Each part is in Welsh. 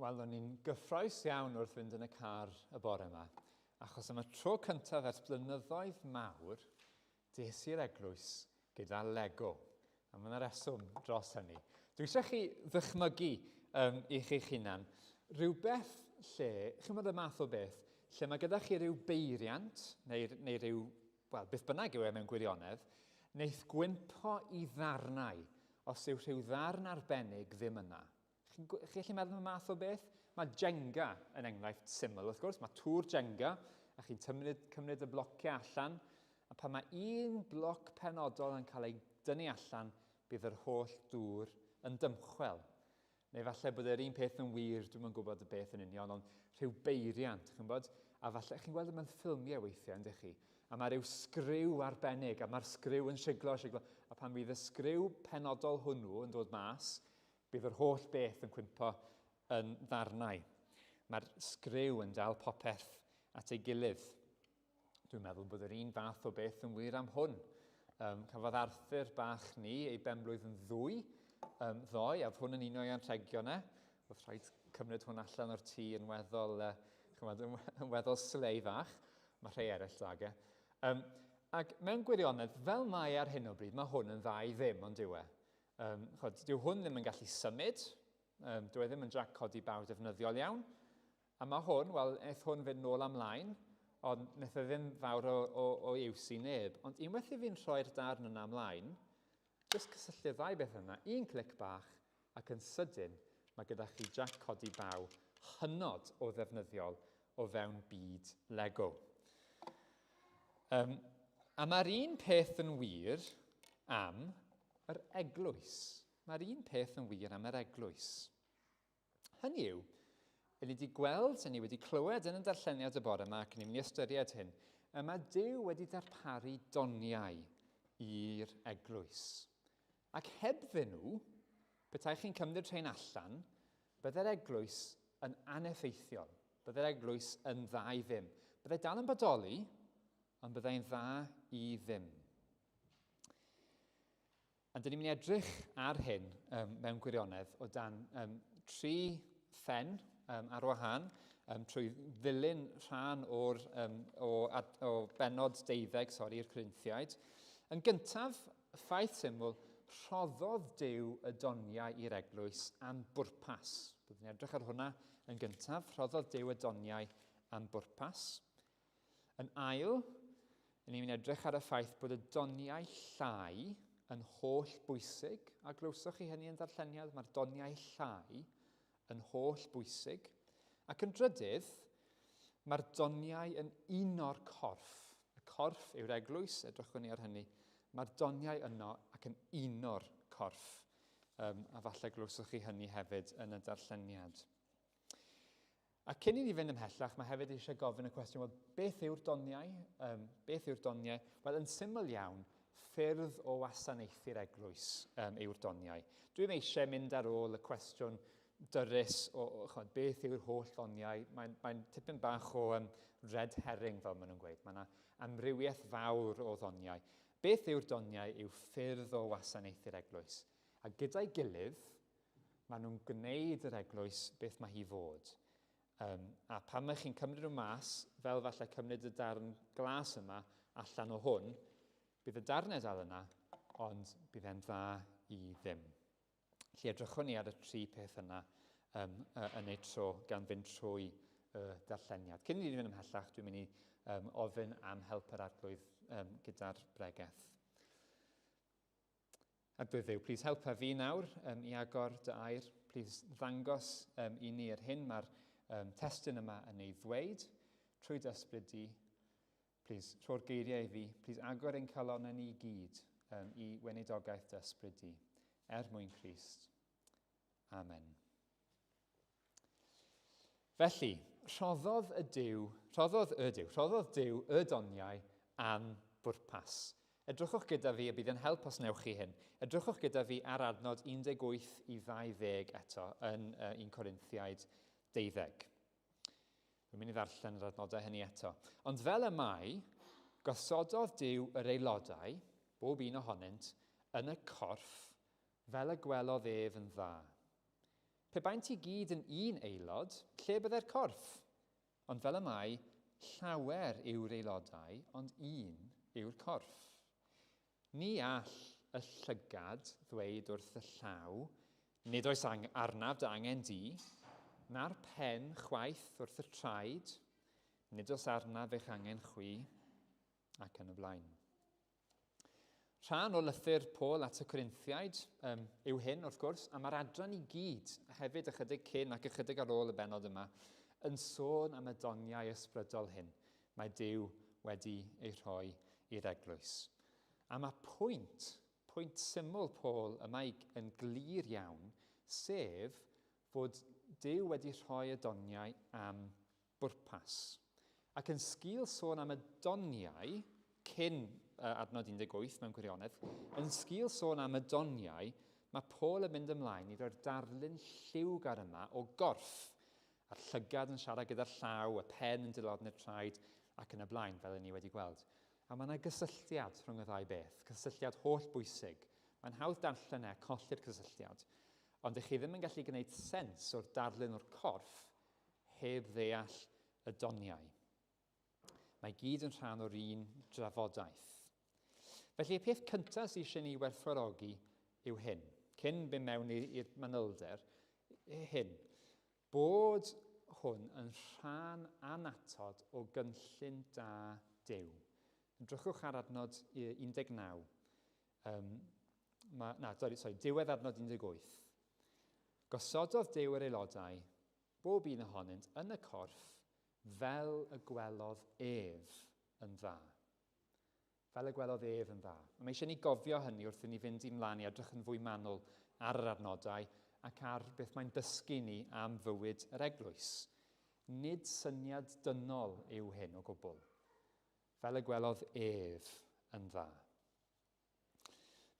Wel, o'n i'n gyffroes iawn wrth fynd yn y car y bore yma, achos am y tro cyntaf ers blynyddoedd mawr, des i'r eglwys gyda Lego. A mae yna reswm dros hynny. Dwi eisiau chi ddychmygu um, i chi'ch hunan rhywbeth lle, chi'n gwybod y math o beth, lle mae gyda chi rhyw beiriant neu, neu rhyw, wel, beth bynnag yw e mewn gwirionedd, wneith gwympo i ddarnau os yw rhyw ddarn arbennig ddim yna. Chi'n chi gallu meddwl am y math o beth? Mae Jenga yn enghraifft syml, wrth gwrs. Mae tŵr Jenga, a chi'n tymryd, cymryd y blociau allan, a pan mae un bloc penodol yn cael ei dynnu allan, bydd yr holl dŵr yn dymchwel. Neu falle bod yr un peth yn wir, dwi'm yn gwybod y beth yn union, ond rhyw beiriant, chi'n gwybod? A falle, chi'n gweld y mewn ffilmiau weithiau, yndych chi? A mae rhyw sgriw arbennig, a mae'r sgriw yn siglo, siglo, a pan fydd y sgriw penodol hwnnw yn dod mas, Bydd yr holl beth yn cwympo yn ddarnau. Mae'r sgriw yn dal popeth at ei gilydd. Dwi'n meddwl bod yr un fath o beth yn wir am hwn. Um, cafodd Arthur bach ni ei benblwydd yn ddwy um, ddoe, a hwn yn un o'i anrhegion e. Oedd rhaid cymryd hwn allan o'r tŷ yn weddol, uh, chymod, yn weddol slei fach. Mae rhai eraill dag e. Um, ac mewn gwirionedd, fel mae ar hyn o bryd, mae hwn yn dda i ddim, ond dyw e. Um, chod, dyw hwn ddim yn gallu symud, um, dyw e ddim yn jac codi baw defnyddiol iawn. A mae hwn, wel, wnaeth hwn fynd nôl amlaen, ond wnaeth e ddim fawr o, o, o iws i neb. Ond unwaith i fi'n rhoi'r darn yna ymlaen, jyst cysylltu'r ddau beth yna, un clic bach, ac yn sydyn mae gyda chi jac codi baw hynod o ddefnyddiol o fewn byd Lego. Um, a mae'r un peth yn wir am yr eglwys. Mae'r un peth yn wir am yr eglwys. Hynny yw, ni wedi gweld, ni wedi clywed yn y darlleniad y bore yma ac ni'n mynd i ystyried hyn, y mae Duw wedi darparu doniau i'r eglwys. Ac hebddyn nhw, petai chi'n cymryd rhain allan, byddai'r eglwys yn aneffeithiol. Byddai'r eglwys yn dda i ddim. Byddai dal yn bodoli, ond byddai'n dda i ddim. A dyn ni'n mynd i edrych ar hyn um, mewn gwirionedd o dan um, tri phen um, ar wahân, um, trwy ddilyn rhan o'r, um, o, ad, o benod deuddeg, sori, i'r Corinthiaid. Yn gyntaf, ffaith syml, rhoddodd Duw y doniau i'r eglwys am bwrpas. Byddwn ni'n edrych ar hwnna yn gyntaf. Rhoddodd Duw y doniau am bwrpas. Yn ail, ni'n mynd edrych ar y ffaith bod y doniau llai yn holl bwysig, a glywsoch chi hynny yn ddarlleniad, mae'r doniau llai yn holl bwysig. Ac yn drydydd, mae'r doniau yn uno'r corff. Y corff yw'r eglwys, edrychwn ni ar hynny. Mae'r doniau yno ac yn uno'r corff. Um, a falle glywsoch chi hynny hefyd yn y darlleniad. A cyn i ni fynd ymhellach, mae hefyd eisiau gofyn y cwestiwn, wel, beth yw'r doniau? Um, beth yw'r doniau? Wel, yn syml iawn, ffyrdd o wasanaethu'r eglwys um, yw'r doniau. Dwi'm eisiau mynd ar ôl y cwestiwn dyrys o, o chod, beth yw'r holl ddoniau. Mae'n mae tipyn bach o um, red herring, fel maen nhw'n gweud. Mae yna amrywiaeth fawr o ddoniau. Beth yw'r doniau yw ffyrdd o wasanaethu'r eglwys. A gyda'i gilydd, Maen nhw'n gwneud yr eglwys beth mae hi fod. Um, a pan mae chi'n cymryd nhw mas, fel falle cymryd y darn glas yma allan o hwn, bydd y darnau dal yna, ond bydd e'n dda i ddim. Felly edrychwn ni ar y tri peth yna um, yn eu tro gan fynd trwy y darlleniad. Cyn i ni fynd ymhellach, dwi'n mynd i um, ofyn am help yr arglwydd um, gyda'r bregeth. Arglwydd Dduw, plîs helpa fi nawr um, i agor dy air. Plîs ddangos um, i ni yr hyn mae'r um, testun yma yn ei ddweud trwy dy ysbryd di. Plîs rho'r geiriau i fi. Plîs agor ein calonnau ni i gyd um, i weinidogaeth dy ysbryd di. Er mwyn Crist. Amen. Felly, rhoddodd y Duw, rhoddodd y Duw, rhoddodd Duw y doniau am bwrpas. Edrychwch gyda fi, a bydd yn help os newch chi hyn. Edrychwch gyda fi ar adnod 18 i 20 eto yn uh, 1 Corinthiaid 12. Dwi'n mynd i ddarllen yr adnodau hynny eto. Ond fel y mae, gosododd Duw yr aelodau, bob un ohonynt, yn y corff, fel y gwelodd ef yn dda. Pe baent i gyd yn un aelod, lle byddai'r corff? Ond fel y mae, llawer yw'r aelodau, ond un yw'r corff. Ni all y llygad ddweud wrth y llaw, Nid oes arnaf dy angen di, na'r pen chwaith wrth y traed, Nid oes arnaf eich angen chwi, ac yn y blaen. Rhan o lythyr Paul at y Corinthiaid um, yw hyn, wrth gwrs, a mae'r adran i gyd, hefyd ychydig cyn ac ychydig ar ôl y benod yma, yn sôn am y doniau ysbrydol hyn mae Duw wedi ei rhoi i'r eglwys. A mae pwynt, pwynt syml Paul yma yn glir iawn, sef fod Duw wedi rhoi y doniau am bwrpas. Ac yn sgil sôn am y doniau, cyn adnod 18 mewn gwirionedd, yn sgil sôn am y doniau, mae Paul yn mynd ymlaen i roi'r darlun lliwgar yma o gorff, a'r llygad yn siarad gyda'r llaw, y pen yn dilorni'r traed, ac yn y blaen, fel y ni wedi gweld. A mae yna gysylltiad rhwng y ddau beth, cysylltiad holl bwysig. Mae'n hawdd darllen e a colli'r cysylltiad, ond ych chi ddim yn gallu gwneud sens o'r darlun o'r corff heb ddeall y doniau. Mae gyd yn rhan o'r un drafodaeth. Felly y peth cyntaf sydd eisiau ni werthfawrogi yw hyn. Cyn byn mewn i'r manylder, hyn. Bod hwn yn rhan annatod o gynllun da Duw. Edrychwch ar adnod 19. Um, ma, na, sorry, sorry, diwedd adnod 18. Gosododd Duw yr aelodau bob un ohonynt yn y corff fel y gwelodd ef yn dda. Fel y gwelodd ef yn dda. A mae eisiau ni gofio hynny wrth i ni fynd ymlaen i edrych yn fwy manwl ar yr adnodau ac ar beth mae'n dysgu ni am fywyd yr eglwys. Nid syniad dynol yw hyn o gwbl. Fel y gwelodd ef yn dda.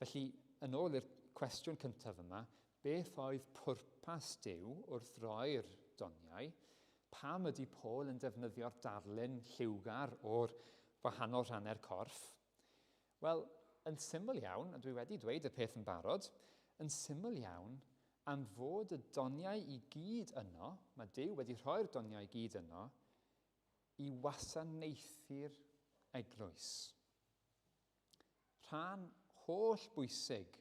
Felly, yn ôl i'r cwestiwn cyntaf yma, beth oedd pwrpas Duw wrth roi'r doniau? Pam ydy Paul yn defnyddio'r darlun lliwgar o'r wahanol rhannau'r corff? Wel, yn syml iawn, a dwi wedi dweud y peth yn barod, yn syml iawn, am fod y doniau i gyd yno, mae Duw wedi rhoi'r doniau i gyd yno, i wasanaethu'r eglwys. Rhan holl bwysig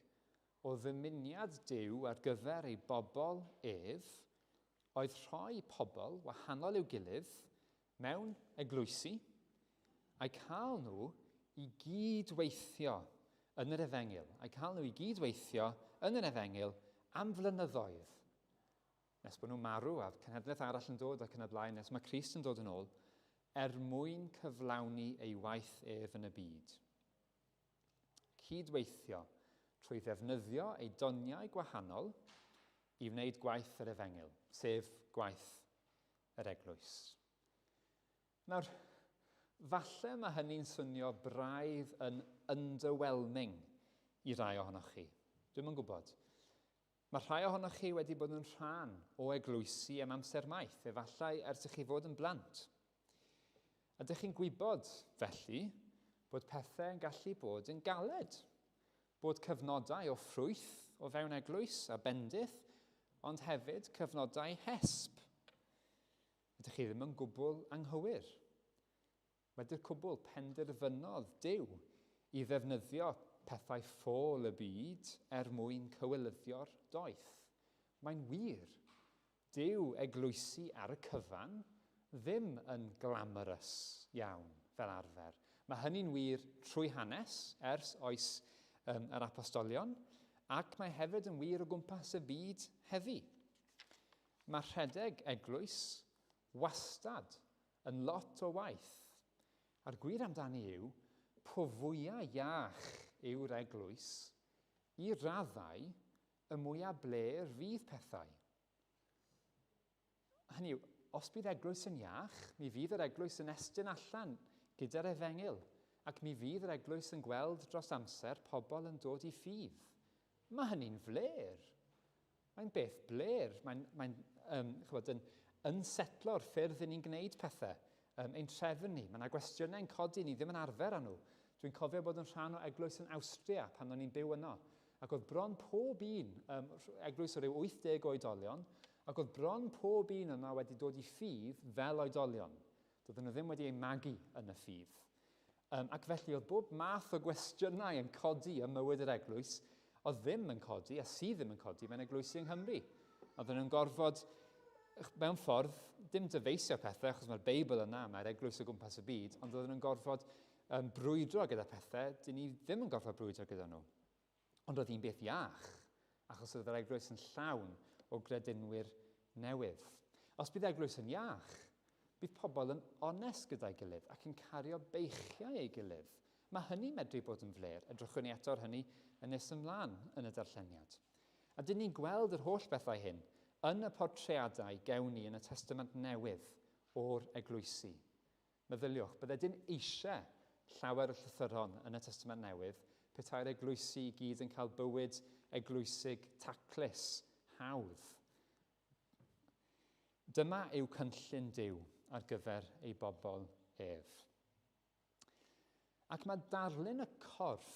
o ddymuniad Duw ar gyfer ei bobl ef oedd rhoi pobl wahanol i'w gilydd mewn eglwysi a'u cael nhw i gyd-weithio yn yr efengyl, a'u cael nhw i gyd-weithio yn yr efengyl am flynyddoedd, nes bod nhw'n marw a cenhedlaeth arall yn dod ac yn y blaen, nes mae Crist yn dod yn ôl, er mwyn cyflawni ei waith ef yn y byd. Cydweithio trwy ddefnyddio ei doniau gwahanol i wneud gwaith yr efengyl, sef gwaith yr eglwys. Nawr, falle mae hynny'n swnio braidd yn underwhelming i rai ohonoch chi. Dwi'm yn gwybod. Mae rhai ohonoch chi wedi bod yn rhan o eglwysi am amser maith, efallai ers i chi fod yn blant. A dych chi'n gwybod, felly, bod pethau yn gallu bod yn galed, bod cyfnodau o ffrwyth o fewn eglwys a bendith, ond hefyd cyfnodau hesb. Ydych chi ddim yn gwbl anghywir. Wedi'r cwbl, penderfynodd Duw i ddefnyddio pethau ffôl y byd er mwyn cywilyddio'r doeth. Mae'n wir, dyw eglwysi ar y cyfan ddim yn glamorous iawn fel arfer. Mae hynny'n wir trwy hanes ers oes um, yr apostolion, ac mae hefyd yn wir o gwmpas y byd heddi. Mae rhedeg eglwys wastad yn lot o waith. A'r gwir amdani yw, po fwya iach yw'r eglwys, i raddau, y mwya blêr fydd pethau. Hynny yw, os bydd eglwys yn iach, mi fydd yr eglwys yn estyn allan gyda'r efengyl, ac mi fydd yr eglwys yn gweld dros amser pobl yn dod i ffydd. Mae hynny'n flêr. Mae'n beth blêr, mae'n, mae um, chybod, yn unsetlo'r ffyrdd i ni'n gwneud pethau, um, ein trefn ni. Mae yna gwestiynau'n codi ni ddim yn arfer â nhw. Dwi'n cofio bod yn rhan o eglwys yn Awstria pan o'n i'n byw yno. Ac oedd bron pob un, um, eglwys o ryw 80 o oedolion, ac oedd bron pob un yma wedi dod i ffydd fel oedolion. Doedden nhw ddim wedi eu magu yn y ffydd. Um, ac felly oedd bob math o gwestiynau yn codi ym mywyd yr eglwys, oedd ddim yn codi, a sydd ddim yn codi mewn eglwysi yng Nghymru. Oedden nhw'n gorfod, mewn ffordd, dim dyfeisio pethau, achos mae'r Beibl yna, mae'r eglwys o gwmpas y byd, ond oedden nhw'n gorfod um, brwydro gyda pethau, dyn ni ddim yn gorfod brwydro gyda nhw. Ond roedd hi'n beth iach, achos oedd yr eglwys yn llawn o gredinwyr newydd. Os bydd eglwys yn iach, bydd pobl yn onest gyda'i gilydd ac yn cario beichiau ei gilydd. Mae hynny medru bod yn fler. Edrychwn ni eto ar hynny yn nes ymlaen yn y darlleniad. A dyn ni'n gweld yr holl bethau hyn yn y portreadau gewn ni yn y Testament Newydd o'r eglwysi. Meddyliwch, bydde dim eisiau llawer o llythyron yn y Testament Newydd petai'r eglwysi i gyd yn cael bywyd eglwysig taclus, hawdd. Dyma yw cynllun Duw ar gyfer ei bobl ef. Ac mae darlun y corff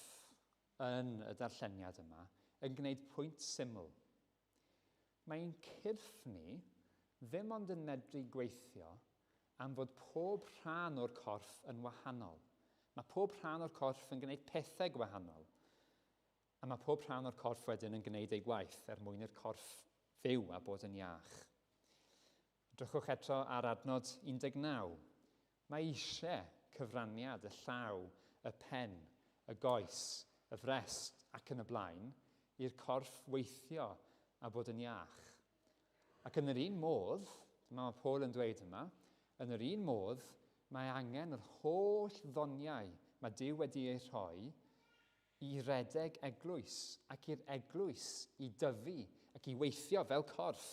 yn y darlleniad yma yn gwneud pwynt syml. Mae ein cyrff ni ddim ond yn medru gweithio am fod pob rhan o'r corff yn wahanol. Mae pob rhan o'r corff yn gwneud pethau gwahanol. A mae pob rhan o'r corff wedyn yn gwneud ei gwaith er mwyn i'r corff fyw a bod yn iach. Drychwch eto ar adnod 19. Mae eisiau cyfraniad y llaw, y pen, y goes, y frest ac yn y blaen i'r corff weithio a bod yn iach. Ac yn yr un modd, dyma mae Paul yn dweud yma, yn yr un modd mae angen yr holl ddoniau mae Duw wedi eu rhoi i redeg eglwys ac i'r eglwys i dyfu ac i weithio fel corff,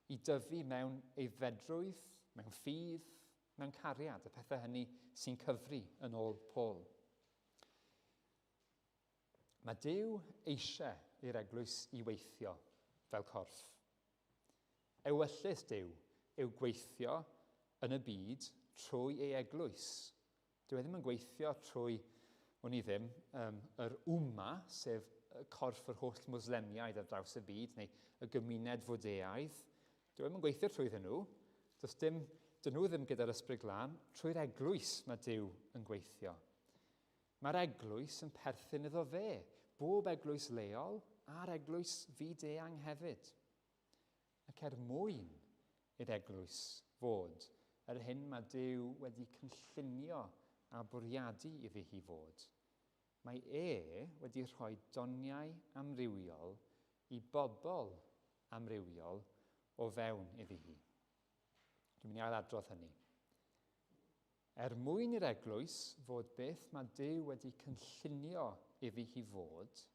i dyfu mewn aeddfedrwydd, mewn ffydd, mewn cariad, y pethau hynny sy'n cyfri yn ôl Paul. Mae Duw eisiau i'r eglwys i weithio fel corff. Ewyllys Duw yw gweithio yn y byd trwy ei eglwys. Dyw e ddim yn gweithio trwy, wn i ddim, um, yr Ummah, sef corff yr holl Mwslemiaid ar draws y byd, neu y gymuned Fwdeaidd. Dyw e ddim yn gweithio trwyddyn nhw. Does dim, dyn nhw ddim gyda'r ysbryd glân. Trwy'r eglwys mae Duw yn gweithio. Mae'r eglwys yn perthyn iddo fe, bob eglwys leol a'r eglwys fyd-eang hefyd. Ac er mwyn i'r eglwys fod yr hyn mae Duw wedi cynllunio a bwriadu iddi hi fod, mae e wedi rhoi doniau amrywiol i bobl amrywiol o fewn iddi hi. Dwi'n mynd i ailadrodd hynny. Er mwyn i'r eglwys fod beth mae Duw wedi cynllunio iddi hi fod,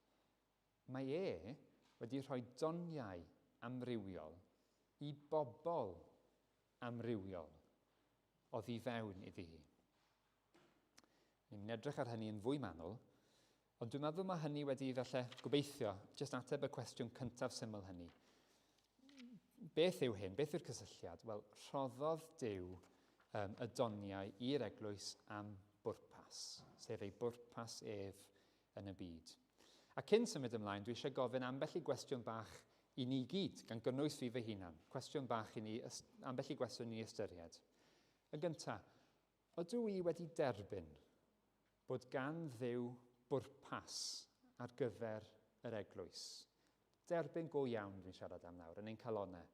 Mae e wedi rhoi doniau amrywiol i bobl amrywiol oddi fewn iddi hi. Ni'n mynd edrych ar hynny yn fwy manwl, ond dwi'n meddwl mae hynny wedi falle gobeithio jyst ateb y cwestiwn cyntaf syml hynny. Beth yw hyn? Beth yw'r cysylltiad? Wel, rhoddodd Duw um, y doniau i'r eglwys am bwrpas, sef ei bwrpas ef yn y byd. A cyn symud ymlaen, dwi eisiau gofyn ambell i gwestiwn bach i ni gyd, gan gynnwys fi fy hunan. Cwestiwn bach i ni, ambell i gwestiwn i ni ystyried. Yn gyntaf, ydw i wedi derbyn bod gan Dduw bwrpas ar gyfer yr eglwys? Derbyn go iawn dwi'n siarad am nawr, yn ein calonau.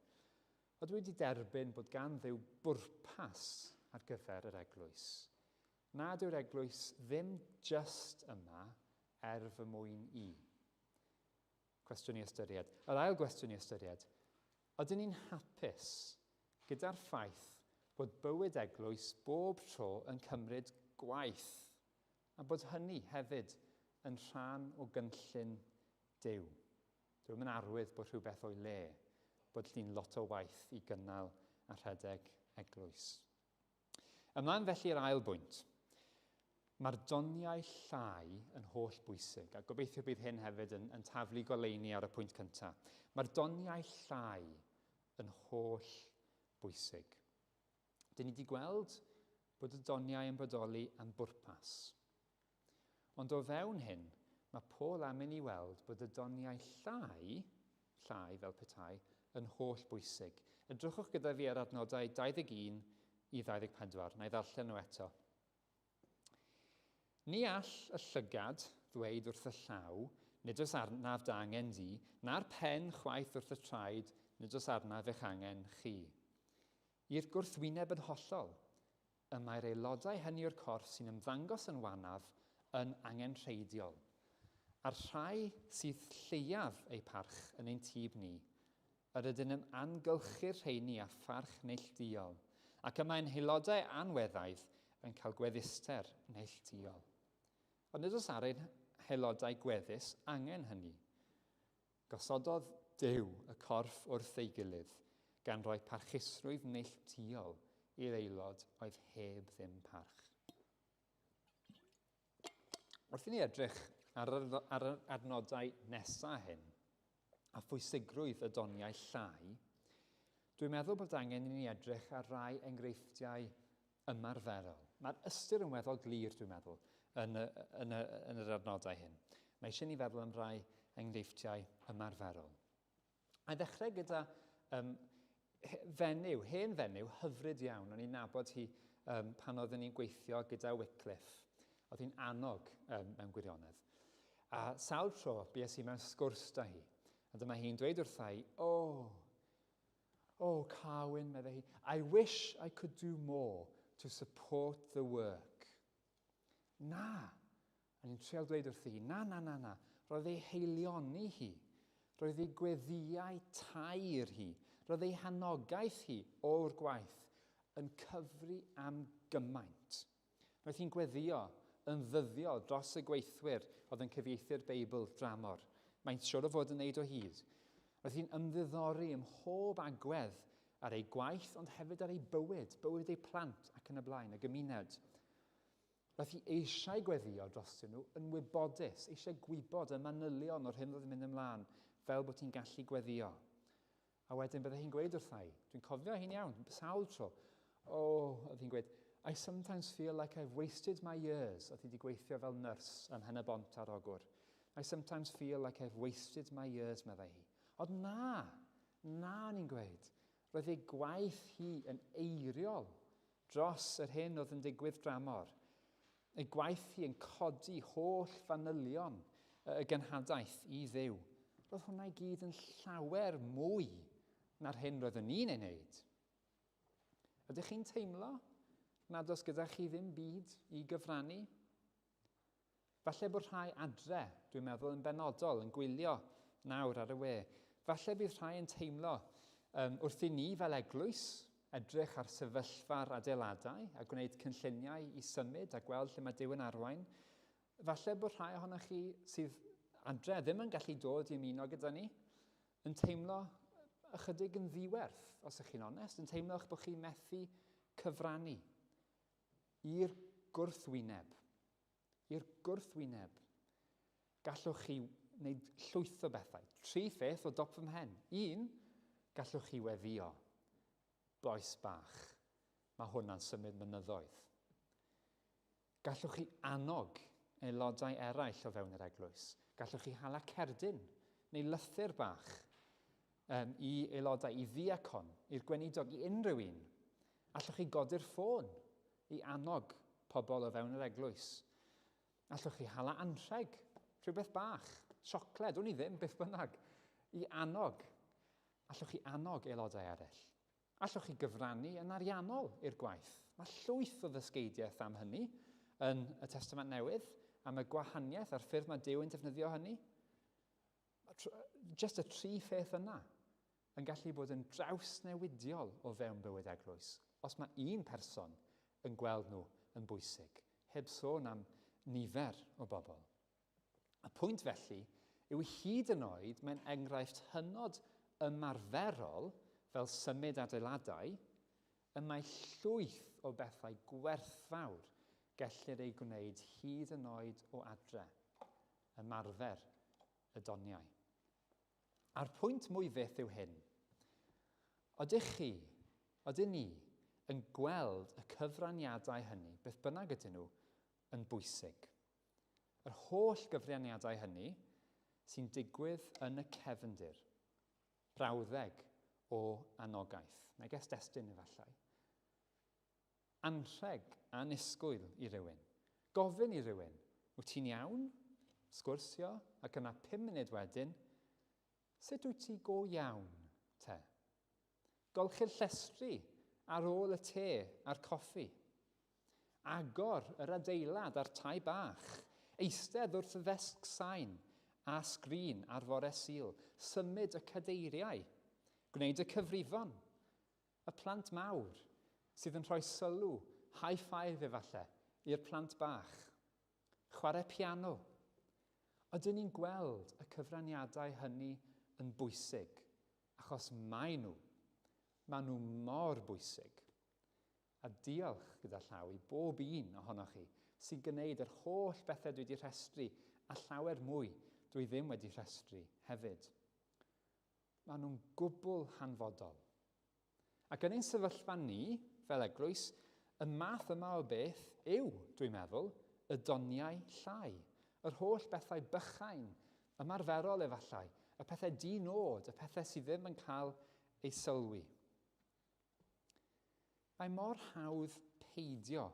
Ydw i wedi derbyn bod gan Dduw bwrpas ar gyfer yr eglwys? Nad yw'r eglwys ddim jyst yma er fy mwyn i. Cwestiwn i ystyried. Yr ail gwestiwn i ystyried. Ydyn ni'n hapus gyda'r ffaith bod bywyd eglwys bob tro yn cymryd gwaith a bod hynny hefyd yn rhan o gynllun Duw? Dyw e'm yn arwydd bod rhywbeth o'i le, bod llun lot o waith i gynnal a rhedeg eglwys. Ymlaen felly i'r ail bwynt. Mae'r doniau llai yn holl bwysig, a gobeithio bydd hyn hefyd yn, yn taflu goleuni ar y pwynt cyntaf. Mae'r doniau llai yn holl bwysig. Dyn ni wedi gweld bod y doniau yn bodoli am bwrpas. Ond o fewn hyn, Mae Paul am i ni weld bod y doniau llai, llai fel petai, yn holl bwysig. Edrychwch gyda fi ar adnodau 21 i 24. Na i ddarllen nhw eto. Ni all y llygad ddweud wrth y llaw, nid oes arnaf dy angen di, na'r pen chwaith wrth y traed, nid oes arnaf eich angen chi. I'r gwrthwyneb yn hollol, y mae'r aelodau hynny o'r corff sy'n ymddangos yn wanaf yn angenrheidiol, a'r rhai sydd lleiaf eu parch yn ein tyb ni, yr ydyn yn angylchu'r rheini â pharch neillduol, ac y mae'n haelodau anweddaidd yn cael gwedduster neilltuol. Ond nid oes ar ein haelodau gweddus angen hynny. Gosododd Duw y corff wrth ei gilydd, gan roi parchusrwydd neilltuol i'r aelod oedd heb ddim parch. Wrth i ni edrych ar yr, ar yr adnodau nesaf hyn, a phwysigrwydd y doniau llai, dwi'n meddwl bod angen i ni edrych ar rai enghreifftiau ymarferol. Mae'r ystyr yn weddol glir, dwi'n meddwl, yn, y, yn, y, yn yr adnodau hyn. Mae eisiau ni feddwl am rai enghreifftiau ymarferol. A ddechrau gyda um, fenyw, hen fenyw, hyfryd iawn. O'n i'n nabod hi um, pan oeddwn i'n gweithio gyda Wycliffe. Oedd hi'n annog um, mewn gwirionedd. A sawl tro, bues i mewn sgwrs da hi. A dyma hi'n dweud wrtha i, oh, oh, Carwyn, meddai hi, I wish I could do more to support the work. Na, O'n i'n trial dweud wrthi hi, na, na, na, na. Roedd ei heilioni hi. Roedd ei gweddïau tair hi. Roedd ei hanogaeth hi o'r gwaith yn cyfri am gymaint. Roedd hi'n gweddio yn ddyddiol dros y gweithwyr oedd yn cyfieithu'r Beibl dramor. Mae'n siwr o fod yn neud o hyd. Roedd hi'n ymddiddori ym mhob agwedd ar ei gwaith, ond hefyd ar ei bywyd, bywyd ei plant ac yn y blaen, y gymuned. Roedd hi eisiau gweddïo drostyn nhw yn wybodus, eisiau gwybod y manylion o'r hyn oedd yn mynd ymlaen, fel bod hi'n gallu gweddïo. A wedyn bydde hi'n gweud wrtha i, dwi'n cofio hi'n iawn, sawl tro, oh, oedd hi'n gweud, I sometimes feel like I've wasted my years. Oedd hi wedi gweithio fel nyrs ym Mhen-y-bont ar Ogwr. I sometimes feel like I've wasted my years, meddai hi. Ond na, na, o'n i'n gweud. Roedd ei gwaith hi yn eiriol dros yr hyn oedd yn digwydd dramor. Ei gwaith hi yn codi holl fanylion y genhadaeth i Dduw. Roedd hwnna i gyd yn llawer mwy na'r hyn roeddwn ni'n ei wneud. Ydych chi'n teimlo nad oes gyda chi ddim byd i gyfrannu? Falle bod rhai adre, dwi'n meddwl yn benodol, yn gwylio nawr ar y we. Falle bydd rhai yn teimlo um, wrth i ni fel eglwys edrych ar sefyllfa'r adeiladau a gwneud cynlluniau i symud a gweld lle mae Duw yn arwain. Falle bod rhai ohonoch chi sydd adre ddim yn gallu dod i ymuno gyda ni, yn teimlo ychydig yn ddiwerth, os ych chi'n onest, yn teimlo eich bod chi'n methu cyfrannu i'r gwrthwyneb. I'r gwrthwyneb. Gallwch chi wneud llwyth o bethau. Tri pheth o dop fy mhen. Un, gallwch chi weddio. Boes bach, mae hwnna'n symud mynyddoedd. Gallwch chi annog aelodau eraill o fewn yr eglwys. Gallwch chi hala cerdyn neu lythyr bach um, i aelodau, i ddiacon, i'r gweinidog, i unrhyw un. Allwch chi godi'r ffôn i annog pobl o fewn yr eglwys. Allwch chi hala anrheg, rhywbeth bach, siocled, wn i ddim, beth bynnag, i annog. Allwch chi annog aelodau eraill. Allwch chi gyfrannu yn ariannol i'r gwaith. Mae llwyth o ddysgeidiaeth am hynny yn y Testament Newydd, am y gwahaniaeth a'r ffyrdd mae Duw yn defnyddio hynny. Just y tri pheth yna yn gallu bod yn drawsnewidiol o fewn bywyd eglwys, os mae un person yn gweld nhw yn bwysig, heb sôn am nifer o bobl. Y pwynt felly yw hyd yn oed mae'n enghraifft hynod ymarferol fel symud adeiladau, y mae llwyth o bethau gwerthfawr gellir eu gwneud hyd yn oed o adre, ymarfer y doniau. A'r pwynt mwy fyth yw hyn. Odych chi, odyn ni, yn gweld y cyfraniadau hynny, beth bynnag ydyn nhw, yn bwysig? Yr holl gyfraniadau hynny sy'n digwydd yn y cefndir. Brawddeg o anogaeth. Neges destun efallai. Anrheg annisgwyl i rywun. Gofyn i rywun, wyt ti'n iawn? Sgwrsio, ac yna pum munud wedyn, sut wyt ti go iawn, te? Golchi'r llestri ar ôl y te a'r coffi. Agor yr adeilad a'r tai bach. Eistedd wrth y ddesg sain a sgrin ar fore Sul. Symud y cadeiriau. Gwneud y cyfrifon. Y plant mawr, sydd yn rhoi sylw, high five efalle, i'r plant bach. Chwarae piano. Ydyn ni'n gweld y cyfraniadau hynny yn bwysig? Achos maen nhw. Maen nhw mor bwysig. A diolch gyda llaw i bob un ohonoch chi sy'n gwneud yr holl bethau dwi wedi rhestru a llawer mwy dwi ddim wedi rhestru hefyd. Maen nhw'n gwbl hanfodol. Ac yn ein sefyllfa ni, fel eglwys, y math yma o beth yw, dwi'n meddwl, y doniau llai. Yr holl bethau bychain, ymarferol efallai, y pethau di-nod, y pethau sydd ddim yn cael eu sylwi. Mae mor hawdd peidio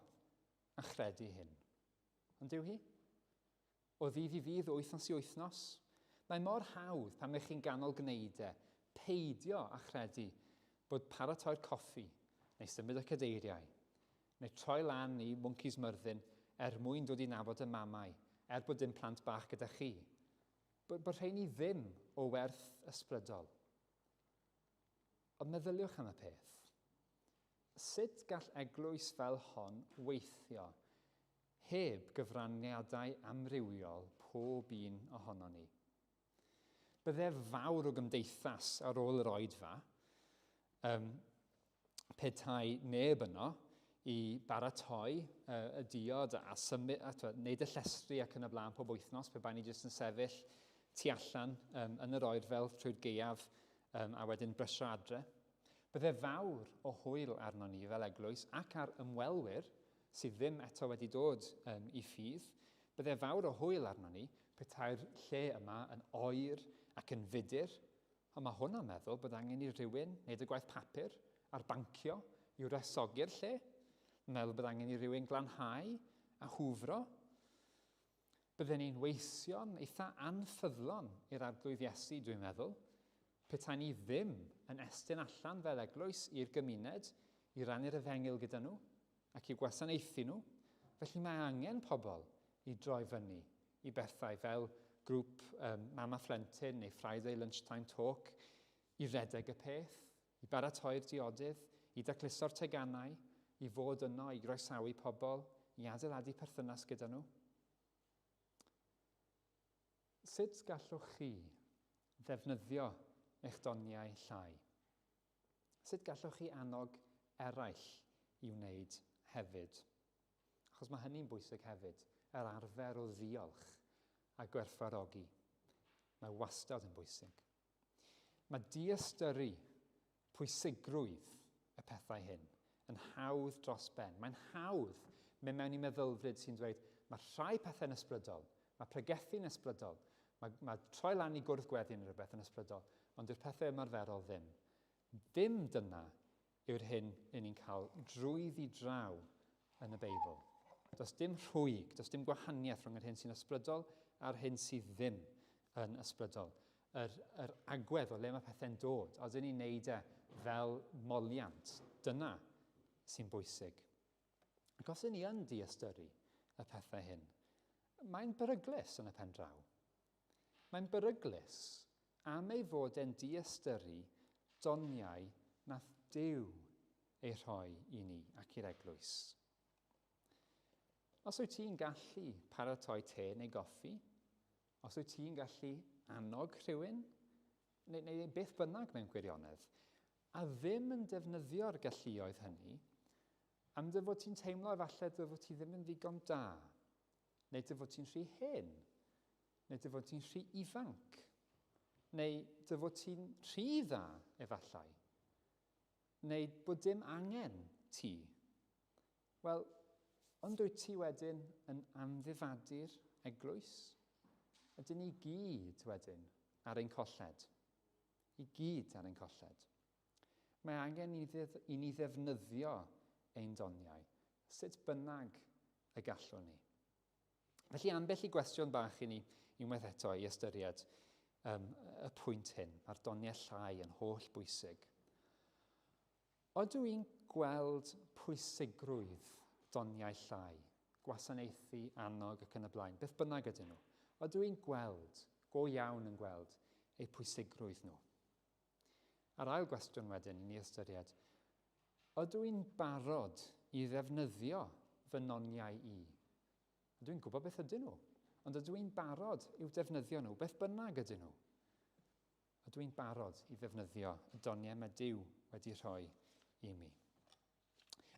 a chredu hyn. Ond yw hi? O ddydd i ddydd, o wythnos i wythnos. Mae mor hawdd pan ych chi'n ganol gwneud e, peidio â chredu bod paratoi'r coffi, neu symud y cadeiriau, neu troi lan i Mwncis Myrddin er mwyn dod i nabod y mamau, er bod dim plant bach gyda chi, bod, bod rheini ddim o werth ysbrydol. Ond meddyliwch am y peth. Sut gall eglwys fel hon weithio heb gyfraniadau amrywiol pob un ohonon ni? Bydde fawr o gymdeithas ar ôl yr oedfa um, petai neb yno i baratoi uh, y diod a symud, a twa, wneud y llestri ac yn y blaen pob wythnos, pe bai ni jyst yn sefyll tu allan um, yn yr oerfel trwy'r gaeaf um, a wedyn brysio adre. Bydde fawr o hwyl arnon ni fel eglwys ac ar ymwelwyr sydd ddim eto wedi dod um, i ffydd, bydde fawr o hwyl arnon ni petai'r lle yma yn oer ac yn fudur, ond mae hwnna'n meddwl bod angen i rhywun wneud y gwaith papur a'r bancio i wresogi'r lle, meddwl bod angen i rhywun glanhau a hwfro. Bydden ni'n weision eitha anffyddlon i'r Arglwydd Iesu, dwi'n meddwl, petai ni ddim yn estyn allan fel eglwys i'r gymuned i rannu'r efengyl gyda nhw ac i'w gwasanaethu nhw. Felly mae angen pobl i droi fyny i bethau fel grŵp um, Mama Phlentyn neu Friday Lunchtime Talk i redeg y peth, i baratoi'r diodydd, i dacluso'r teganau, i fod yno i groesawu pobl, i adeiladu perthynas gyda nhw. Sut gallwch chi ddefnyddio eich doniau llai? Sut gallwch chi annog eraill i wneud hefyd? Achos mae hynny'n bwysig hefyd, yr arfer o ddiolch a gwerthfawrogi. Mae wastad yn bwysig. Mae diystyru pwysigrwydd y pethau hyn yn hawdd dros ben. Mae'n hawdd mynd mewn i meddylfryd sy'n dweud mae rhai pethau'n ysbrydol, mae pregethu'n ysbrydol, mae, mae troi lan i gwrdd gweddi yn rhywbeth yn ysbrydol, ond dyw'r pethau ymarferol ddim. Ddim dyna yw'r hyn yn ni'n cael drwyddi draw yn y Beibl. Does dim rhwyg, does dim gwahaniaeth rhwng yr hyn sy'n ysbrydol a'r hyn sydd ddim yn ysbrydol. Yr, yr agwedd o le mae pethau'n dod, os ydyn ni'n neud e fel moliant, dyna sy'n bwysig. Ac os ydyn ni yn diystyru y pethau hyn, mae'n beryglus yn y pen draw. Mae'n beryglus am ei fod e'n diystyru doniau nath Duw ei rhoi i ni ac i'r eglwys. Os wyt ti'n gallu paratoi te neu goffi, os wyt ti'n gallu annog rhywun, neu, neu beth bynnag mewn gwirionedd, a ddim yn defnyddio'r galluoedd hynny, am dy fod ti'n teimlo efallai dy fod ti ddim yn ddigon da, neu dy fod ti'n rhy hen, neu dy fod ti'n rhy ifanc, neu dy fod ti'n rhy dda efallai, neu bod dim angen ti. Wel, ond wyt ti wedyn yn amddifadu'r eglwys, ydyn ni gyd wedyn ar ein colled. I gyd ar ein colled. Mae angen i, i ni ddefnyddio ein doniau, sut bynnag y gallwn ni. Felly ambell i gwestiwn bach i ni unwaith eto i ystyried um, y pwynt hyn. Mae'r doniau llai yn holl bwysig. Ydw i'n gweld pwysigrwydd doniau llai, gwasanaethu, annog ac yn y blaen, beth bynnag ydyn nhw? Ydw i'n gweld, go iawn yn gweld, eu pwysigrwydd nhw? A'r ail gwestiwn wedyn i ni ystyried, ydw i'n barod i ddefnyddio fy noniau i? Ydw i'n gwybod beth ydyn nhw, ond ydw i'n barod i'w defnyddio nhw, beth bynnag ydyn nhw? Ydw i'n barod i ddefnyddio y doniau mae Duw wedi rhoi i mi?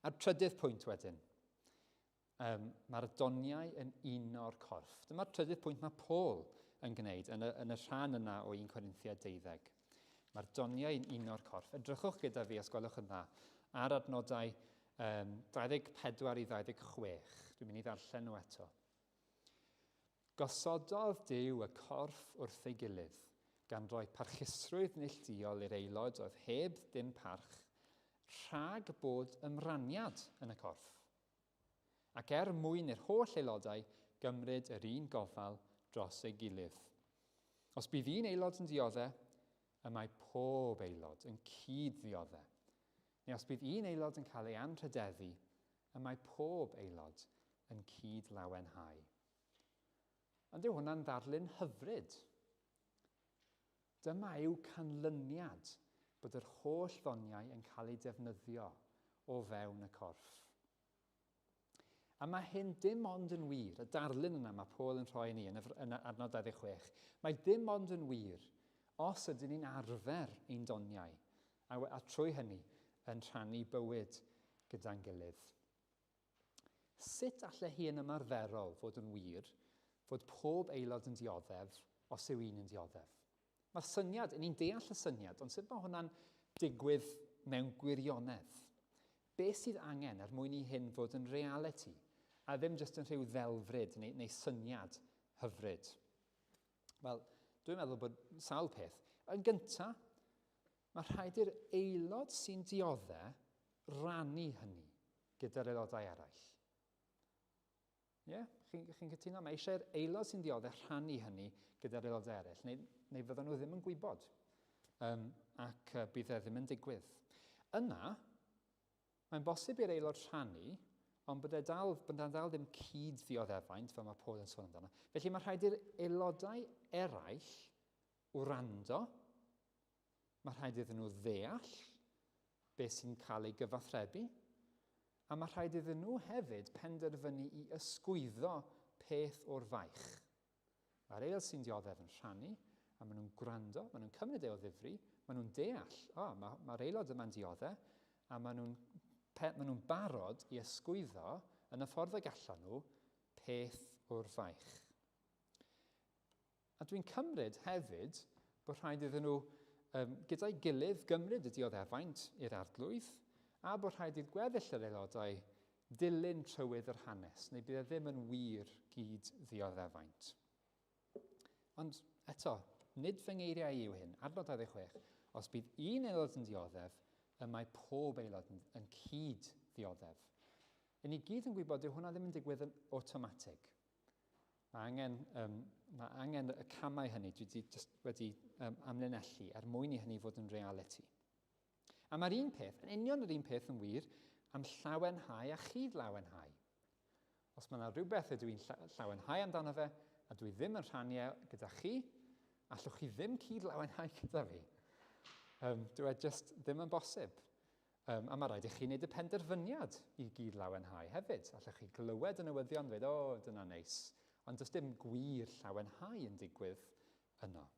A'r trydydd pwynt wedyn, um, mae'r doniau yn uno'r corff. Dyma'r trydydd pwynt mae Paul yn gwneud yn y, yn y rhan yna o 1 Corinthiad 12. Mae'r doniau yn uno'r corff. Edrychwch gyda fi, os gwelwch yn dda, ar adnodau um, 24 i 26. Dwi'n mynd i ddarllen nhw eto. Gosododd Duw y corff wrth ei gilydd, gan roi parchusrwydd neillduol i'r aelod oedd heb ddim parch, rhag bod ymraniad yn y corff. Ac er mwyn i'r holl aelodau gymryd yr un gofal dros ei gilydd. Os bydd un aelod yn diodde, y mae pob aelod yn cyd-ddiodde. Neu os bydd un aelod yn cael ei anrhydeddu, y mae pob aelod yn cyd-lawenhau. Ond yw hwnna'n ddarlun hyfryd? Dyma yw canlyniad bod yr holl ddoniau yn cael eu defnyddio o fewn y corff. A mae hyn dim ond yn wir, y darlun yna mae Paul yn rhoi i ni yn y, yn y adnod 26, mae dim ond yn wir os ydyn ni'n arfer ein doniau, a, a trwy hynny yn rhannu bywyd gyda'n gilydd. Sut alle hi yn ymarferol fod yn wir fod pob aelod yn dioddef os yw un yn dioddef? Mae'r syniad, ni'n deall y syniad, ond sut mae hwnna'n digwydd mewn gwirionedd? Beth sydd angen er mwyn i hyn fod yn realiti, a ddim jyst yn rhyw ddelfryd neu, neu syniad hyfryd? Wel, dwi'n meddwl bod sawl peth. Yn gyntaf, mae rhaid i'r aelod sy'n diodde rannu hynny gyda'r aelodau eraill. Ie, yeah, chi'n chi cytuno? Mae eisiau'r aelod sy'n dioddef rhannu hynny gyda'r aelodau eraill, neu, neu fyddan nhw ddim yn gwybod, um, ac uh, bydd e ddim yn digwydd. Yna, mae'n bosib i'r aelod rhannu, ond bod e dal, bod e dal ddim cyd-ddioddefaint, fel mae Paul yn sôn amdano. Felly mae rhaid i'r aelodau eraill wrando, Mae rhaid iddyn nhw ddeall beth sy'n cael ei gyfathrebu, a mae rhaid iddyn nhw hefyd penderfynu i ysgwyddo peth o'r faich. Mae'r aelod sy'n dioddef yn rhannu, a maen nhw'n gwrando, maen nhw'n cymryd e o ddifri, maen nhw'n deall, o, oh, mae'r ma aelod yma'n dioddef, a maen nhw'n maen nhw barod i ysgwyddo yn y ffordd y gallan nhw peth o'r faich. A dwi'n cymryd hefyd bod rhaid iddyn nhw um, gyda'i gilydd gymryd y dioddefaint i'r arglwydd a bod rhaid i'r gweddill yr aelodau dilyn trywydd yr hanes, neu bydd e ddim yn wir gyd ddioddefaint. Ond eto, nid fy ngeiriau i yw hyn. Adnod 26, os bydd un aelod yn dioddef, y mae pob aelod yn, yn cyd ddioddef. Yn ni gyd yn gwybod dyw hwnna ddim yn digwydd yn awtomatig. Mae angen, um, mae angen y camau hynny dwi wedi, just wedi um, amlinellu er mwyn i hynny fod yn realiti. A mae'r un peth, yn union yr un peth yn wir, am llawenhau a chyd-lawenhau. Os mae yna rhywbeth ydw i'n llawenhau amdano fe, a dwi ddim yn rhannu e gyda chi, allwch chi ddim cyd-lawenhau gyda fi. Um, dwi e just ddim yn bosib. Um, a mae rhaid i chi wneud y penderfyniad i gyd lawenhau hefyd. Allwch chi glywed y newyddion dweud, o, oh, dyna neis. Ond does dim gwir llawenhau yn digwydd yno.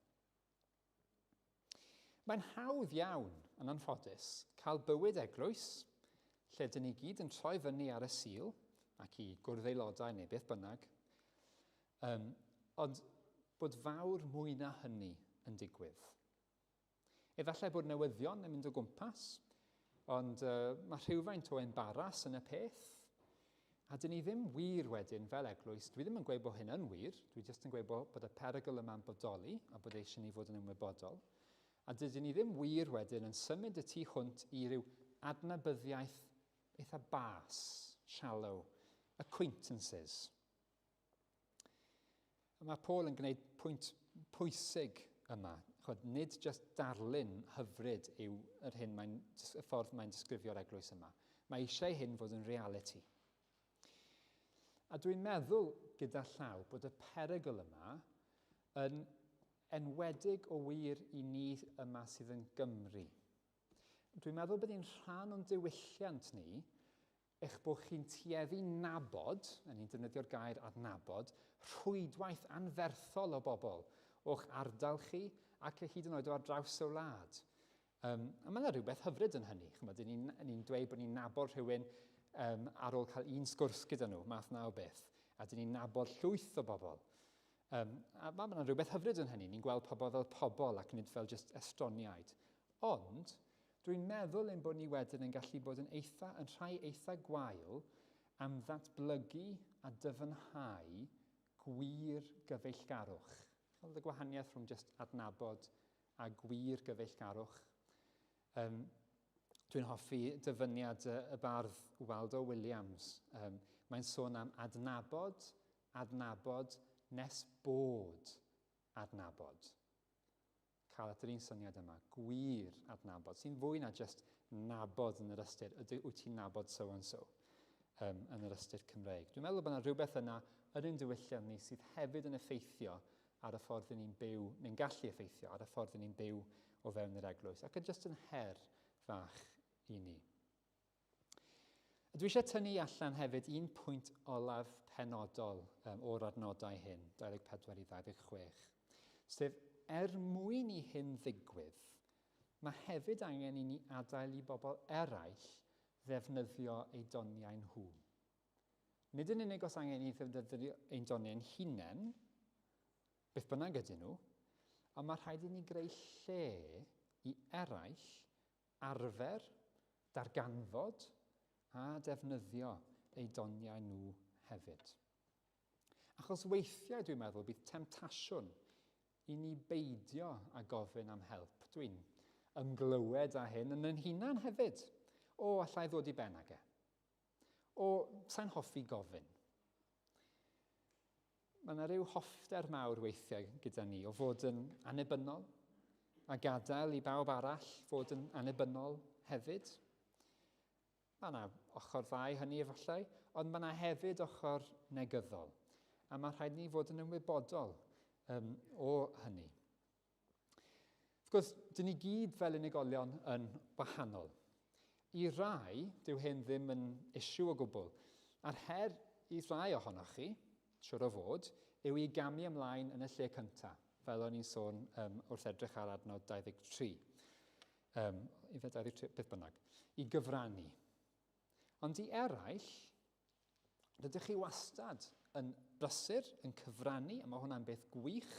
Mae'n hawdd iawn, yn anffodus, cael bywyd eglwys, lle dyn ni gyd yn troi fyny ar y Sul, ac i gwrdd aelodau neu beth bynnag, um, ond bod fawr mwy na hynny yn digwydd. Efallai bod newyddion yn mynd o gwmpas, ond uh, mae rhywfaint o embaras yn y peth. A dyn ni ddim wir wedyn fel eglwys, dwi ddim yn gweud bod hyn yn wir, dwi jyst yn gweud bod, bod y perygl yma'n bodoli a bod eisiau ni fod yn ymwybodol. A dydyn ni ddim wir wedyn yn symud y tu hwnt i ryw adnabyddiaeth eitha bas, shallow, acquaintances. A mae Paul yn gwneud pwynt pwysig yma. Chod, nid just darlun hyfryd yw yr hyn mae'n, y ffordd mae'n disgrifio'r eglwys yma. Mae eisiau hyn fod yn reality. A dwi'n meddwl gyda llaw bod y perygl yma yn enwedig o wir i ni yma sydd yn Gymru. Dwi'n meddwl bod hi'n rhan o'n diwylliant ni eich bod chi'n tueddu nabod, a ni'n defnyddio'r gair adnabod, rhwydwaith anferthol o bobl o'ch ardal chi ac hyd yn oed o ar draws y wlad. Um, a mae yna rhywbeth hyfryd yn hynny. Chymod, ni'n ni, ni dweud bod ni'n nabod rhywun um, ar ôl cael un sgwrs gyda nhw, math na o beth. A dyn ni'n nabod llwyth o bobl. Um, a mae yna rhywbeth hyfryd yn hynny. Ni'n gweld pobl fel pobl ac nid fel just estroniaid. Ond, dwi'n meddwl ein bod ni wedyn yn gallu bod yn eitha, yn rhai eitha gwael am ddatblygu a dyfnhau gwir gyfeillgarwch. Chimod y gwahaniaeth rhwng jyst adnabod a gwir gyfeillgarwch? Um, dwi'n hoffi dyfyniad y, y bardd Waldo Williams. Um, mae'n sôn am adnabod, adnabod, nes bod adnabod. Cael at yr un syniad yma, gwir adnabod, sy'n fwy na just nabod yn yr ystyr, ydy wyt ti'n nabod so and so, um, yn yr ystyr Cymreig. Dwi'n meddwl bod yna rhywbeth yna yn ein diwylliant ni sydd hefyd yn effeithio ar y ffordd ni'n byw, neu'n gallu effeithio ar y ffordd ni'n byw o fewn yr eglwys, ac yn just yn her fach i ni. A dwi eisiau tynnu allan hefyd un pwynt olaf penodol um, o'r adnodau hyn, 24 i 26, sef er mwyn i hyn ddigwydd, mae hefyd angen i ni adael i bobl eraill ddefnyddio eu doniau nhw. Nid yn unig os angen i ddefnyddio ein doniau'n hunain, beth bynnag ydyn nhw, ond mae rhaid i ni greu lle i eraill arfer, darganfod a defnyddio eu doniau nhw hefyd. Achos weithiau, dwi'n meddwl, bydd temtasiwn i ni beidio â gofyn am help. Dwi'n ymglywed â hyn yn yn hunan hefyd. O, allai ddod i ben ag e. O, sa'n hoffi gofyn. Mae yna rhyw hoffter mawr weithiau gyda ni o fod yn annibynnol a gadael i bawb arall fod yn annibynnol hefyd. Mae yna ochr dda i hynny efallai, ond mae yna hefyd ochr negyddol. A mae rhaid ni fod yn ymwybodol um, o hynny. Wrth gwrs, dyn ni gyd fel unigolion yn wahanol. I rai, dyw hyn ddim yn issue o gwbl. A'r her i rai ohonoch chi, siwr o fod, yw i gamu ymlaen yn y lle cyntaf, fel o'n i'n sôn um, wrth edrych ar adnod 23. Um, ife 23, beth bynnag. I gyfrannu. Ond i eraill, rydych chi wastad yn brysur, yn cyfrannu, a mae hwnna'n beth gwych.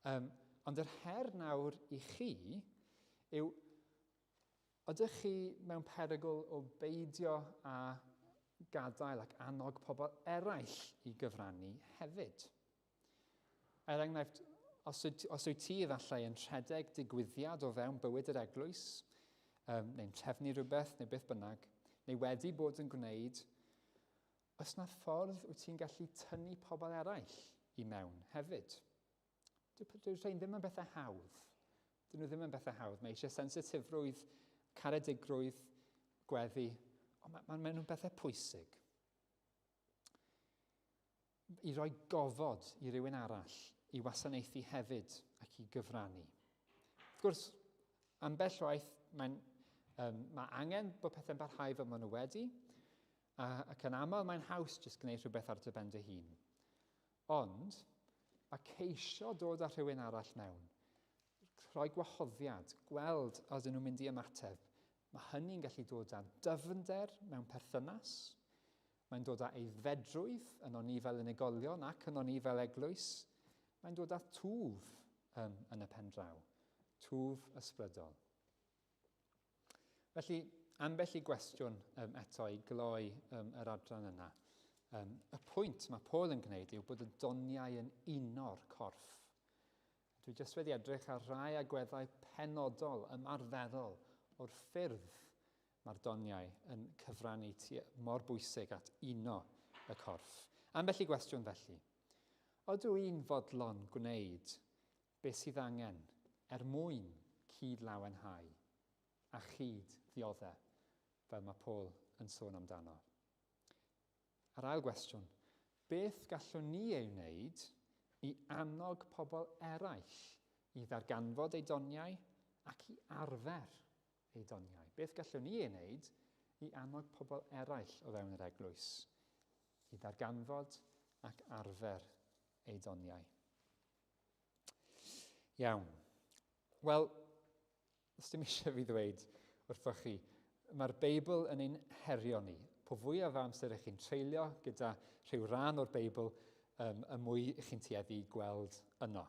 Um, ond yr her nawr i chi yw, ydych chi mewn perygl o beidio â gadael ac annog pobl eraill i gyfrannu hefyd? Er enghraifft, os wyt, os wyt ti efallai yn rhedeg digwyddiad o fewn bywyd yr eglwys, um, neu'n trefnu rhywbeth, neu beth bynnag, neu wedi bod yn gwneud, oes na ffordd wyt ti'n gallu tynnu pobl eraill i mewn hefyd? Dyw'r rhain ddim yn bethau hawdd. Dyn nhw ddim yn bethau hawdd. Mae eisiau sensitifrwydd, caredigrwydd, gweddi, ond mae, mae, mae nhw'n bethau pwysig. I roi gofod i rywun arall i wasanaethu hefyd ac i gyfrannu. Wrth gwrs, ambell waith mae'n, um, mae angen bod pethau'n parhau fel maen nhw wedi, a, ac yn aml mae'n haws jyst gwneud rhywbeth ar dy ben dy hun. Ond, mae ceisio dod â rhywun arall mewn, rhoi gwahoddiad, gweld os ydyn nhw'n mynd i ymateb, mae hynny'n gallu dod â dyfnder mewn perthynas, Mae'n dod â aeddfedrwydd yno ni fel unigolion ac yno ni fel eglwys. Mae'n dod â twf um, yn y pen draw, twf ysbrydol. Felly, ambell i gwestiwn um, eto i gloi um, yr adran yna. Um, y pwynt mae Paul yn gwneud yw bod y doniau yn uno'r corff. Dwi jyst wedi edrych ar rai agweddau penodol, ymarferol, o'r ffyrdd mae'r doniau yn cyfrannu mor bwysig at uno y corff. Ambell i gwestiwn felly. Ydw i'n fodlon gwneud beth sydd angen er mwyn cyd-lawenhau a chyd-ddiodde, fel mae Paul yn sôn amdano? A'r ail gwestiwn, beth gallwn ni ei wneud i annog pobl eraill i ddarganfod eu doniau ac i arfer eu doniau? Beth gallwn ni ei wneud i annog pobl eraill o fewn yr eglwys i ddarganfod ac arfer eu doniau? Iawn. Wel, Os dim eisiau fi ddweud wrthoch chi, mae'r Beibl yn ein herio ni. Po fwyaf o amser ych chi'n treulio gyda rhyw ran o'r Beibl, um, y mwy ych chi'n tueddu gweld yno.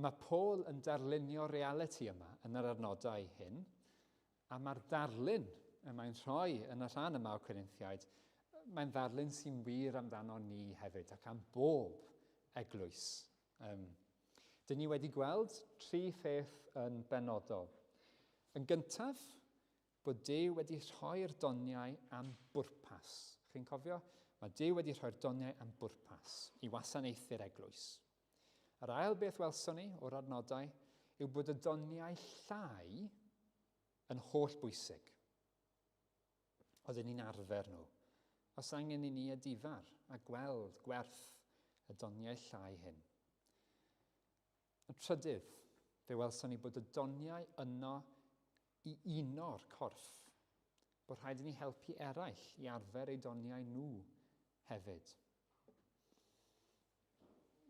Mae Paul yn darlunio realiti yma yn yr adnodau hyn, a mae'r darlun y mae'n rhoi yn y rhan yma o Corinthiaid, mae'n ddarlun sy'n wir amdano ni hefyd ac am bob eglwys. Um, dyn ni wedi gweld tri pheth yn benodol. Yn gyntaf, bod Duw wedi rhoi'r doniau am bwrpas. Chi'n cofio? Mae Duw wedi rhoi'r doniau am bwrpas i wasanaethu'r eglwys. Yr ail beth welson ni o'r adnodau yw bod y doniau llai yn holl bwysig. Oedden ni'n arfer nhw. Os angen i ni edifar a gweld gwerth y doniau llai hyn. Y trydydd, fe welson ni bod y doniau yno i uno'r corff. Bod rhaid i ni helpu eraill i arfer eu doniau nhw hefyd.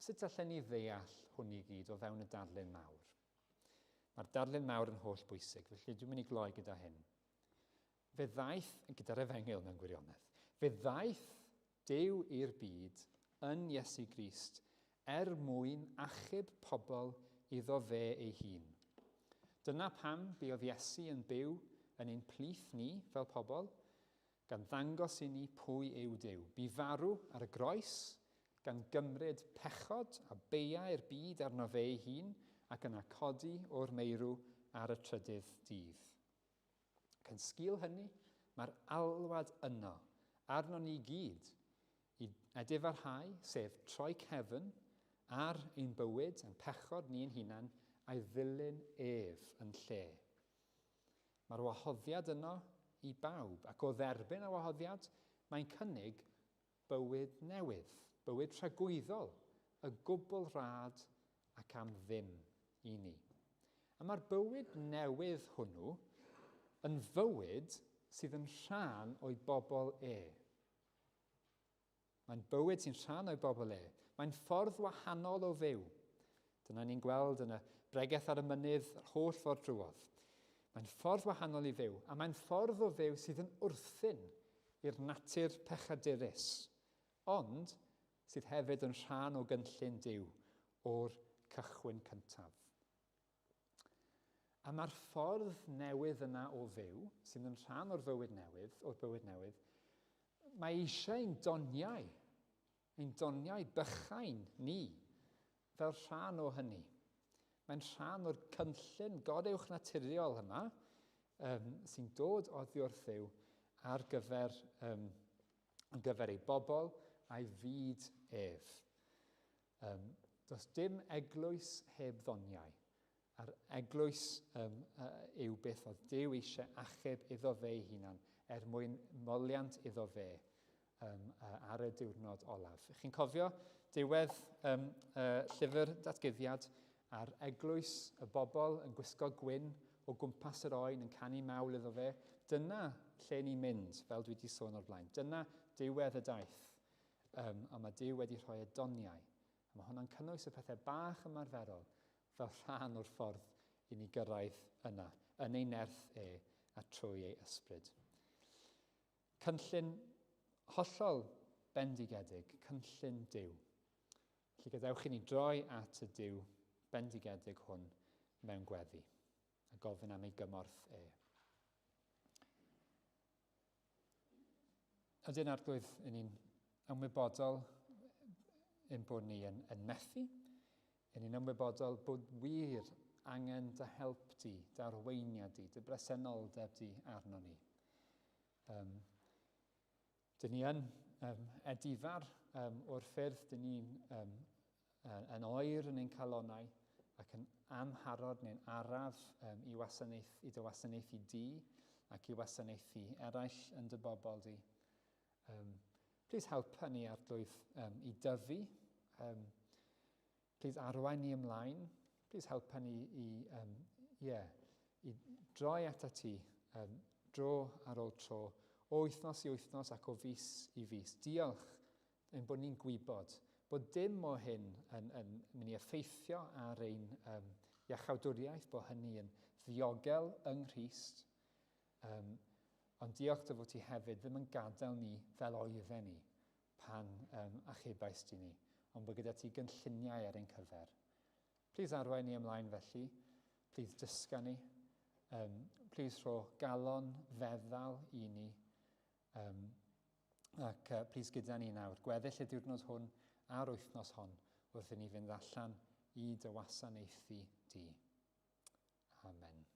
Sut allen ni ddeall hwn i gyd o fewn y darlun mawr? Mae'r darlun mawr yn holl bwysig, felly dwi'n mynd i gloi gyda hyn. Fe ddaeth, gyda'r efengyl mewn gwirionedd, fe ddaeth Duw i'r byd yn Iesu Grist er mwyn achub pobl iddo fe ei hun. Dyna pam buodd Iesu yn byw yn ein plith ni fel pobl, gan ddangos i ni pwy yw Duw. Bu farw ar y groes, gan gymryd pechod a beiau'r byd arno fe ei hun, ac yna codi o'r meirw ar y trydydd dydd. Ac yn sgil hynny, mae'r alwad yno, arnon ni gyd, i edifarhau, sef troi cefn ar ein bywyd, ein pechod ni ein hunan, a'i ddilyn ef yn lle. Mae'r wahoddiad yno i bawb, ac o dderbyn y wahoddiad, mae'n cynnig bywyd newydd, bywyd tragwyddol, y gwbl rhad ac am ddim i ni. A mae'r bywyd newydd hwnnw yn fywyd sydd yn rhan o'i bobl e. Mae'n bywyd sy'n rhan o'i bobl e. Mae'n ffordd wahanol o fyw. Dyna ni'n gweld yn y bregeth ar y mynydd yr holl ffordd drwodd. Mae'n ffordd wahanol i fyw, a mae'n ffordd o fyw sydd yn wrthyn i'r natur pechadurus, ond sydd hefyd yn rhan o gynllun Duw o'r cychwyn cyntaf. A mae'r ffordd newydd yna o fyw, sydd yn rhan o'r fywyd newydd, o'r bywyd newydd, mae eisiau ein doniau, ein doniau bychain ni, fel rhan o hynny. Mae'n rhan o'r cynllun goruwchnaturiol yma um, sy'n dod oddi wrth Dduw ar gyfer, um, ar gyfer ei bobl a'i fyd ef. Um, does dim eglwys heb ddoniau. A'r eglwys um, uh, yw beth oedd Duw eisiau achub iddo fe ei hunan er mwyn moliant iddo fe um, uh, ar y diwrnod olaf. Chi'n cofio diwedd um, uh, llyfr datguddiad a'r eglwys, y bobl yn gwisgo gwyn o gwmpas yr oen yn canu mawl iddo fe. Dyna lle ni'n mynd, fel dwi wedi sôn o'r blaen. Dyna diwedd y daith. Um, a mae Duw wedi rhoi y doniau. A mae hwnna'n cynnwys y pethau bach ymarferol fel rhan o'r ffordd i ni gyrraedd yna, yn ei nerth e a trwy ei ysbryd. Cynllun hollol bendigedig, cynllun Duw. Felly gadewch i ni droi at y Duw bendigedig hwn mewn gweddi a gofyn am ei gymorth e. Ydyn Arglwydd, yn ni'n ymwybodol ein bod ni yn, yn methu. Yn ni'n ymwybodol bod wir angen dy help di, dy arweiniad di, dy bresenoldeb di arno ni. Um, dyn ni yn um, edifar um, o'r ffyrdd, dyn ni'n um, yn oer yn ein calonau ac yn amharod neu'n araf um, i, wasanaeth, i dy wasanaethu di ac i wasanaethu eraill yn dy bobl di. Um, please helpa ni arglwydd um, i dyfu. Um, please arwain ni ymlaen. Please helpa ni i, um, yeah, i droi at ti um, dro ar ôl tro, o wythnos i wythnos ac o fus i fus. Diolch ein bod ni'n gwybod bod dim o hyn yn, yn mynd i effeithio ar ein um, iachawdwriaeth, bod hynny yn ddiogel yng Nghrist. Um, ond diolch dy fod ti hefyd ddim yn gadael ni fel oedden ni pan um, achubais ti ni, ond bod gyda ti gynlluniau ar ein cyfer. Please arwain ni ymlaen felly. Please dysga ni. Um, please rho galon feddal i ni. Um, ac uh, please gyda ni nawr, gweddill y diwrnod hwn a'r wythnos hon wrth i ni fynd allan i dy wasanaethu di. Amen.